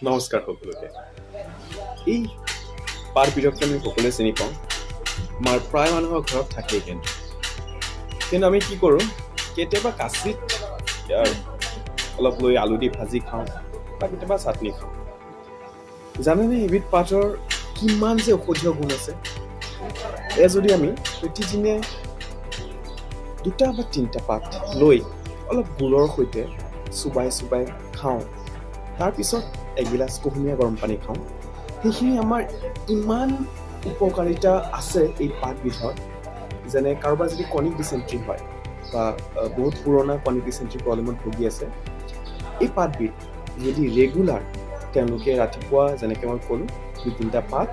নমস্কাৰ সকলোকে। এই পাতবিধকটো আমি সকলোৱে চিনি পাওঁ, আমাৰ প্ৰায় মানুহৰ ঘৰত থাকেই। কিন্তু কিন্তু আমি কি কৰোঁ, কেতিয়াবা কাচিত ইয়াৰ অলপ লৈ আলু দি ভাজি খাওঁ বা কেতিয়াবা চাটনি খাওঁ। জানেনে এইবিধ পাতৰ কিমান যে ঔষধীয় গুণ আছে? এয়া যদি আমি প্ৰতিদিনে দুটা বা তিনিটা পাত লৈ অলপ গুৰৰ সৈতে চোবাই চোবাই খাওঁ, তাৰপিছত এগিলাচ কুহুমীয়া গৰম পানী খাওঁ, সেইখিনি আমাৰ ইমান উপকাৰিতা আছে এই পাতবিধৰ। যেনে কাৰোবাৰ যদি ক্ৰনিক ডিচেণ্ট্ৰি হয় বা বহুত পুৰণা ক্ৰনিক ডিচেণ্ট্ৰি প্ৰব্লেমত ভুগি আছে, এই পাতবিধ যদি ৰেগুলাৰ তেওঁলোকে ৰাতিপুৱা, যেনেকৈ মই ক'লোঁ, দুই তিনিটা পাত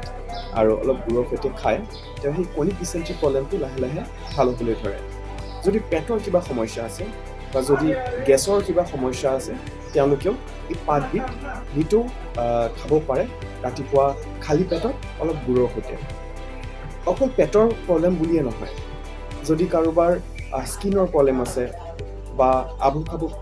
আৰু অলপ গুৰৰ সৈতে খায়, তেওঁ সেই ক্ৰনিক ডিচেণ্ট্ৰি প্ৰব্লেমটো লাহে লাহে ভাল হ'বলৈ ধৰে। যদি পেটৰ কিবা সমস্যা আছে বা যদি গেছৰ কিবা সমস্যা আছে, তেওঁলোকেও এই পাতবিধ নিতৌ খাব পাৰে, ৰাতিপুৱা খালী পেটত অলপ গুৰৰ সৈতে। অকল পেটৰ প্ৰব্লেম বুলিয়ে নহয়, যদি কাৰোবাৰ স্কিনৰ প্ৰব্লেম আছে বা আভোক আভোক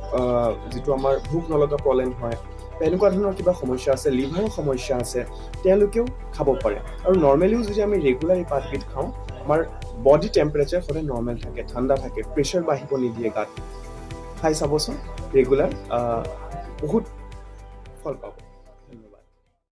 যিটো আমাৰ ভোক নলগা প্ৰব্লেম হয় বা এনেকুৱা ধৰণৰ কিবা সমস্যা আছে, লিভাৰৰ সমস্যা আছে, তেওঁলোকেও খাব পাৰে। আৰু নৰ্মেলিও যদি আমি ৰেগুলাৰ এই পাতবিধ খাওঁ, আমাৰ বডি টেম্পাৰেচাৰ সদায় নৰ্মেল থাকে, ঠাণ্ডা থাকে, প্ৰেছাৰ বাঢ়িব নিদিয়ে গাত। খাই চাবচোন ৰেগুলাৰ, বহুত ফল পাব।